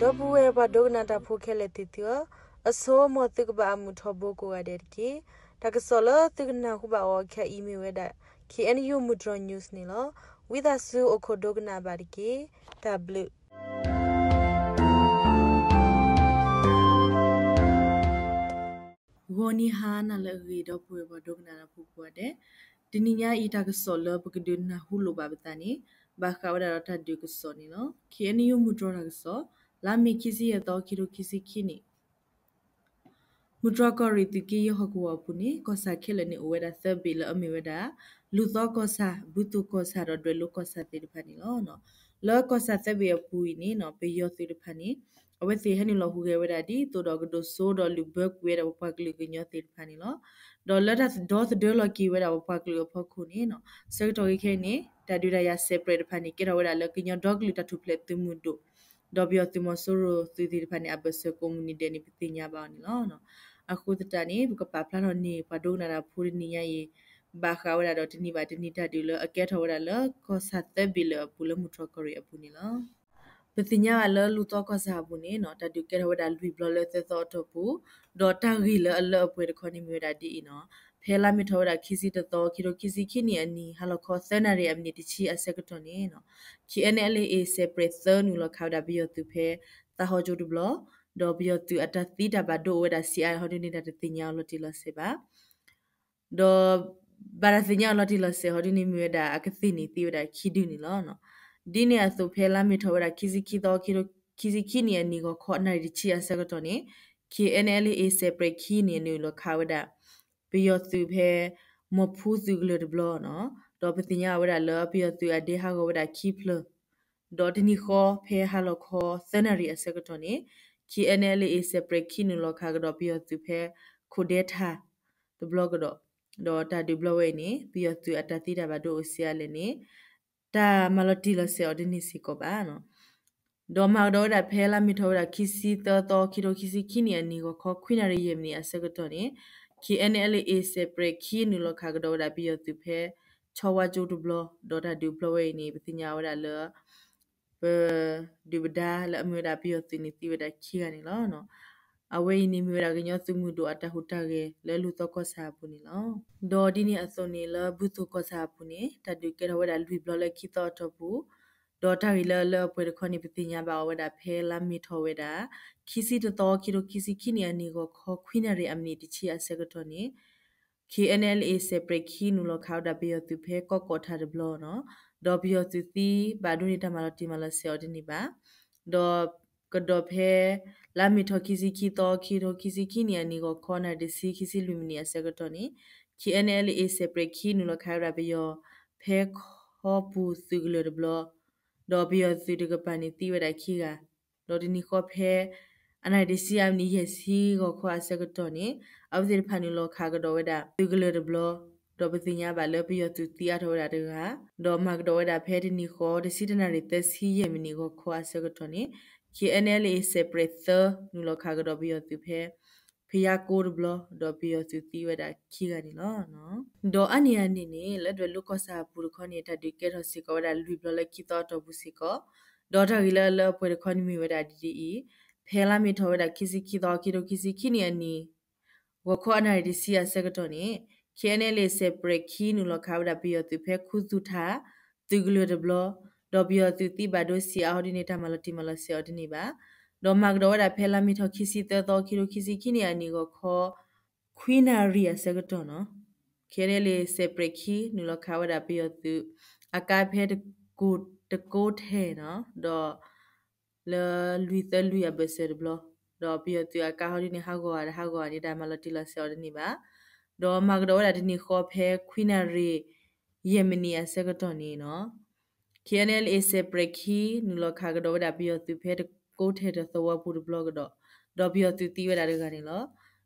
ဒီပုၢ်ဝဲၢ်ပှၤဒိကနၣ်တၢ်ဖိခဲလၢာ်သ့ၣ်သုဧၢ, အဆိ မ်သုကဘၣ်အမုာ်ထီဘိကိးဂၤဒဲးတက့ၢ်. တၢ်ကစီၣ်လၢသုကနၢ်ဟူဘၣ်အီၤခဲအံၤမ့ၢ်ဝဲဒၣ် K N U မုၢ်တြီၤ news န့ၣ်လီၤ. ဝံသးစူၤအိၣ်ခိးဒိကနၣ်ဘၣ်တက့ၢ်. တၢ်ဘျုး ဂီၤနံၤဟါနၤလၢအဂ့ၤ ဒီပုၢ်ဝဲၢ်ပှၤဒိကနၣ်တၢ်ဖိကိးဂၤဒဲး, တနံၤညါအံၤတၢ်ကစီၣ်လၢပကဒုးနၢ်ဟူလိာ်ဘၣ်ပသးန့ၣ် ဘၣ်ဃးဝဲဒၣ်ဒီးတၢ်ဒုးကစီၣ်န့ၣ်လီၤ. K N U မုၢ်တြီၤတၢ်ကစီၣ်, လါမ့ၤခံဆံယဲၢ်သီ ခံထိခံဆံခံနံၣ် မုၢ်တြီၤကီၢ်ရ့ၣ်သုးက့ယဲၢ်ဟီၣ်ကဝီၤအပူၤန့ၣ် ကီၢ်ဆၣ်ခဲလၢာ်န့ၣ်အိၣ်ဝဲဒၣ်သၢဘ့ၣ်လၢအမ့ၢ်ဝဲဒၣ် လူၢ်သီကီၢ်ဆၣ်, ဘူၣ်သိၣ်ကီၢ်ဆၣ်ဒီးဒွဲၣ်လိၤကီၢ်ဆၣ်သ့ၣ်တဖၣ်န့ၣ်လီၤ. လၢကီၢ်ဆၣ်သၢဘ့ၣ်အပူၤအံၤန့ၣ် ပယီၤသုးတဖၣ်န့ၣ် အဝဲသ့ၣ်ဟဲနုာ်လီၤဟူးဂဲၤဝဲဒၣ်ဒ်သိးဒီးကဒိးစိဒီးလုၢ်ဘၢကွံာ်ဝဲဒၣ်ပပှၤကလုာ်ကညီသ့ၣ်တဖၣ်န့ၣ်လီၤ. ဒီးလၢတၢ်ဒီသဒၢလီၤက့ၤဝဲဒၣ်ပပှၤကလုာ်အဖီခိၣ်န့ၣ် ဆၢကတီၢ်ခဲအံၤန့ၣ် တၢ်ဒုးတၢ်ယၤစဲးပြဲးတဖၣ်န့ၣ် ကဲထီၣ်ဝဲဒၣ်လၢကညီဒီကလုာ်တၢ်ထူၣ်ဖျဲးသုးမုၢ်ဒိၣ် ဒီးပယီၤသုးမီၤစိရိၤသုးသ့ၣ်တဖၣ်န့ၣ် အဘၢၣ်စၢၤကိးမုၢ်နံၤဒဲးန့ၣ် ပသ့ၣ်ညါဘၣ်အီၤန့ၣ်လီၤ. အဃိသတးန့ၣ် ပကပာ်ဖျါထီၣ်န့ၢ်ပှၤဒိကနၣ်တၢ်ဖိတနံၤညါအံၤ ဘၣ်ဃးဝဲဒၣ်ဒီးတနံၤဘၣ်တနံၤတၢ်ဒုးလၢအကဲထီၣ်ဝဲဒၣ်လၢကီၢ်ဆၣ်သၢဘ့ၣ်လၢအပူၤလၢမုၢ်တြီၤကီၢ်ရ့ၣ်အပူၤန့ၣ်လီၤ. ပသ့ၣ်ညါဘၣ်လၢလူၢ်သီကီၢ်ဆၣ်အပူၤန့ၣ် တၢ်ဒုးကဲထီၣ်ဝဲဒၣ်လွံၢ်ဘျီလၢသၢသီအတီၢ်ပူၤ, ဒီးတၢ်ဂ့ၢ်လၢအလၢအပှဲၤတခီန့ၣ်မ့ၢ်ဝဲဒၣ်ဒ်အံၤန့ၣ်, ဖဲလါမ့ၤထီၣ်ဝဲဒၣ်ခံဆံတသီ ခံထိခံဆံခံနံၣ်အနံၤ ဟါလီၤခီသၢနၣ်ရံၣ်အမံးနံးတဆံအဆၢကတီၢ်န့ၣ် K N L A စဲးပြဲးသၢ နုာ်လီၤခးဝဲဒၣ်ပယီၤသုးဖဲ သးဟီကၠိတဘျီ, ဒီးပယီၤသုးအတၢ်သံတၢ်ဘၣ်ဒိအိၣ်ဝဲဒၣ်ဆံးအါဟီဒ်န့ၣ် တၢ်တသ့ၣ်ညါအီၤလီၤတံၢ်လီၤဆဲးဘၣ်. ဒီး ဘၣ်တၢ်သ့ၣ်ညါအီၤလီၤတံၢ်လီၤဆဲးဟီဒ်န့ၣ် မ့ၢ်ဝဲဒၣ်အကသ့ၣ်န့ၣ်သံဝဲဒၣ်ခံဒုန့ၣ်လီၤ. ဒ်န့ၣ်အသိး ဖဲလါမ့ၤထီၣ်ဝဲဒၣ်ခံဆံခံသီ ခံဆံခံနံၣ်အနံၤ ဂီၤခီနၣ်ရံၣ်တဆံအဆၢကတီၢ်န့ၣ် K N L A စဲးပြဲးခံန့ၣ် နုာ်လီၤခးဝဲဒၣ် ပယီၤသုးဖဲ မီၢ်ဖူသုးကလၢၤတဘျီန့ၣ်, ဒီးပသ့ၣ်ညါဝဲဒၣ်လၢပယီၤသုးအဒဲဟးဂီၤဝဲဒၣ်ခံဖျၢၣ်, ဒီးတနံၤဃီဖဲဟါလီၤခီသၢနၣ်ရံၣ်အဆၢကတီၢ်န့ၣ် K N L A စဲးပြဲးခံ နုာ်လီၤခးကဒီးပယီၤသုးဖဲ ခိၣ်ဒဲထၣ် တဘျီကဒီး, ဒီးတၢ်ဒုးဘျီဝဲအံၤန့ၣ် ပယီၤသုးအတၢ်သံတၢ်ဘၣ်ဒိအိၣ်ဆံးအါလဲၣ်န့ၣ် တၢ်မၤလီၤတံၢ်လီၤဆဲးအီၤတန့ၢ်စ့ၢ်ကီးဘၣ်. ဒီးမၤကဒီးဝဲဒၣ်ဖဲလါမ့ၤထီၣ်ဝဲဒၣ်ခံဆံသၢသီ ခံထိခံဆံခံနံၣ်အနံၤ ဂီၤခီခွံနၣ်ရံၣ်ယဲၢ်မံးနံးအဆၢကတီၢ်န့ၣ် K N L A စဲးပြဲးခံ နုာ်လီၤခးကဒီးဝဲဒၣ်ပယီၤသုးဖဲ ဆီဝါကၠိတဘျီ, ဒီးတၢ်ဒုးဘျီဝဲအံၤန့ၣ် ပသ့ၣ်ညါဝဲဒၣ်လၢ ပ ဒုၣ်ပဒါလၢအမ့ၢ်ဝဲဒၣ်ပယီၤသုးန့ၣ်သံဝဲဒၣ်ခံဂၤန့ၣ်လီၤ. အဝဲအံၤန့ၣ်မ့ၢ်ဝဲဒၣ်ကညီသုးမုၢ်ဒိၣ်အတၢ်ဟူးတၢ်ဂဲၤလၢလူၢ်သီကီၢ်ဆၣ်အပူၤန့ၣ်လီၤ. ဒီးဒ်န့ၣ်အသိးန့ၣ် လၢဘူၣ်သိၣ်ကီၢ်ဆၣ်အပူၤန့ၣ် တၢ်ဒုးကဲထီၣ်ဝဲဒၣ်လွံၢ်ဘျီလၢခံသီအတီၢ်ပူၤ, ဒီးတၢ်ဂ့ၢ်လၢအလၢအပှဲၤတခီန့ၣ် ပသ့ၣ်ညါဘၣ်အီၤဝဲဒၣ်ဖဲလါမ့ၤထီၣ်ဝဲဒၣ် ခံဆံတသီ ခံထိခံဆံခံနံၣ်အနံၤ ဂီၤခီခွံနၣ်ရံၣ်အမံးနံးတဆံအဆၢကတီၢ်န့ၣ် K N L A စဲးပြဲးခံ နုာ်လီၤခးဝဲဒၣ်ပယီၤသုးဖဲကီၢ်ကီၢ်ထးတဘျီန့ၣ်, ဒီးပယီၤသုးသံဘၣ်ဒိန့ၢ်တၢ်မၤလီၤတံၢ်မၤလီၤဆဲးအီၤတန့ၢ်ဘၣ်. ဒီးကဒီးဖဲ လါမ့ၤထီၣ်ခံဆံခံသီ ခံထိခံဆံခံနံၣ်အနံၤ ဂီၤခီနၣ်ရံၣ်တဆံ ခံဆံလွံၢ်မံးနံးအဆၢကတီၢ်န့ၣ် K N L A စဲးပြဲးခံ နုာ်လီၤခးဝဲဒၣ်ပယီၤ ဖဲခီပူၤသုးကလၢၤတဘျီ, ဒီးပယီၤသုးတကပၤန့ၣ်သံဝဲဒၣ်ခံဂၤ, ဒီးတနံၤဃီဖဲ အနၣ်ရံၣ်တဆံအမံးနံးယဲၢ်ဆံဂီၤခီအဆၢကတီၢ်န့ၣ် အဝဲသ့ၣ်တဖၣ်နုာ်လီၤခးကဒီးဝဲဒၣ်သုးကလၢၤတဘျီ, ဒီးပသ့ၣ်ညါဘၣ်လၢပယီၤသုးသံအါထီၣ်ဝဲဒၣ်တဂၤ, ဒီးမၤကဒီးဝဲဒၣ်ဖဲတနံၤဃီ တဆံတနၣ်ရံၣ်သၢဆံယဲၢ်မံးနံးဂီၤခီအဆၢကတီၢ်န့ၣ် K N L A စဲးပြဲးသၢ နုာ်လီၤခးကဒီးပယီၤသုးဖဲ ဖယါကိတဘျီ, ဒီးပယီၤသုးသံဝဲဒၣ်ခံဂၤန့ၣ်လီၤ. ဒီးအါန့ၢ်အန့ၣ်န့ၣ် လၢဒွဲၣ်လိၤကီၢ်ဆၣ်အပူၤတခီန့ၣ် တၢ်ဒုးကဲထီၣ်စ့ၢ်ကီးဝဲဒၣ်လွံၢ်ဘျီလၢခံသီအတီၢ်ပူၤစ့ၢ်ကီး, ဒီးတၢ်ဂ့ၢ်လၢအလၢအပှဲၤတခီန့ၣ်မ့ၢ်ဝဲဒၣ်ဒ်အံၤ, ဖဲလါမ့ၤထီၣ်ဝဲဒၣ်ခံဆံခံသီ ခံထိခံဆံခံနံၣ်အနံၤ ဂီၤခီအနၣ်ရံၣ်တဆံအဆၢကတီၢ်န့ၣ် K N L A စဲးပြဲးခံ နုာ်လီၤခးဝဲဒၣ်ပယီၤသုးဖဲခူသူၣ်ထး သုးကလၢၤတဘျီ, ဒီးပယီၤသုးသံဘၣ်ဒိဆံးအါဟီဒ်န့ၣ် တၢ်မၤလီၤတံၢ်မၤလီၤဆဲးအီၤတန့ၢ်ဘၣ်. ဒီးမၤကဒီးဝဲဒၣ်ဖဲလါမ့ၤထီၣ်ခံဆံသၢသီ ခံထိခံဆံခံနံၣ်အနံၤ ဂီၤခီ ခွံနၣ်ရံၣ်အဆၢကတီၢ်န့ၣ် K N L A စဲးပြဲးခံ နုာ်လီၤခးဝဲဒၣ်ပယီၤသုး အကါဖဲတကိးထဲန့ၣ် ဒီး လၢလွံၢ်သၢလွံၢ်အဘၢၣ်စၢၤတဘျီ, ဒီးပယီၤသုးအကါဟီဒ်န့ၣ် ဟးဂီၤဧါတဟးဂီၤဧါန့ၣ် တၢ်မၤလီၤတံၢ်လီၤဆဲးအီၤတန့ၢ်ဘၣ်. ဒီးမၤကဒီးဝဲဒၣ်တနံၤဃီဖဲခွံနၣ်ရံၣ် ယဲၢ်မံးနံးအဆၢကတီၢ်န့ၣ် K N L A စဲးပြဲးခံ နုာ်လီၤခးကဒီးဝဲဒၣ်ပယီၤသုးဖဲတကိးထဲတသဝီပူၤတဘျီကဒီး, ဒီးပယီၤသုးသံဝဲဒၣ်တဂၤန့ၣ်လီၤ.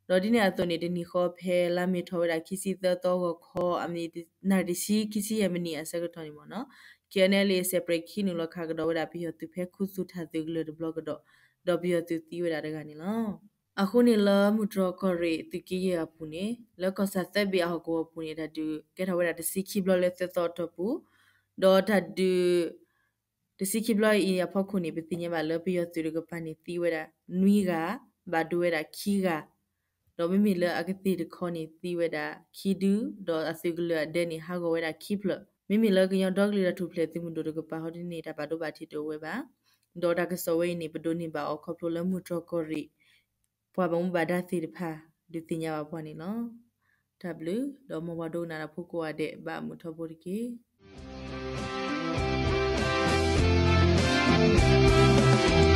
ဒီးဒ်န့ၣ်အသိးန့ၣ် တနံၤဃီဖဲလါမ့ၤထီၣ်ဝဲဒၣ်ခံဆံသၢသီဂီၤခီ အမံးနံး နၣ်ရံၣ်တဆံ ခံဆံယဲၢ်မံးနံးအဆၢကတီၢ်န့ၣ်မ့ၢ်န့ၣ် K N L A စဲးပြဲးခံ နုာ်လီၤခးကဒီးဝဲဒၣ်ပယီၤသုးဖဲခူသူၣ်ထးသုးကလၢၤတဘျီကဒီး, ဒီးပယီၤသုးသံဝဲဒၣ်တဂၤန့ၣ်လီၤ. အဃိန့ၣ်လၢမုၢ်တြီၤကီၢ်ရ့ၣ် သုးက့ယဲၢ်အပူၤန့ၣ် လၢကီၢ်ဆၣ်သၢဘ့ၣ်အဟီၣ်ကဝီၤအပူၤန့ၣ် တၢ်ဒုးကဲထီၣ်ဝဲဒၣ်တဆံခံဘျီလၢသၢသီအတီၢ်ပူၤ, ဒီးတၢ်ဒုး တဆံခံဘျီအံၤအဖီခိၣ်န့ၣ် ပသ့ၣ်ညါဘၣ်လၢပယီၤသုးတကပၤန့ၣ်သံဝဲဒၣ်နွံဂၤ, ဘၣ်ဒိဝဲဒၣ်ခံဂၤ, ဒီးမ့မ့ၢ်လၢအကသ့ၣ်တခီန့ၣ်သံဝဲဒၣ်ခံဒု, ဒီးအသုးကလၢၤအဒဲန့ၣ်ဟးဂီၤဝဲဒၣ်ခံဖျၢၣ်. မ့မ့ၢ်လၢကညီဒီကလုာ်တၢ်ထူၣ်ဖျဲးသုးမုၢ်ဒိၣ်တကပၤဟီဒ်န့ၣ် တၢ်ဘၣ်ဒိဘၣ်ထံးတအိၣ်ဝဲဘၣ်. ဒီးတၢ်ကစီၣ်ဝဲအံၤန့ၣ် ပဒိးန့ၢ်ဘၣ်အီၤခီဖျိလၢမုၢ်တြီၢ်ကီၢ်ရ့ၣ် ပှၤဘၣ်မူဘၣ်ဒါသ့ၣ်တဖၣ် ဒုးသ့ၣ်ညါဘၣ်ပှၤန့ၣ်လီၤ. တၢ်ဘျုး, ဒီးမ်ပှၤဒိကနၣ်တၢ်ဖိကိးဂၤဒဲး ဘၣ်မုာ်ထီဘိတက့ၢ်.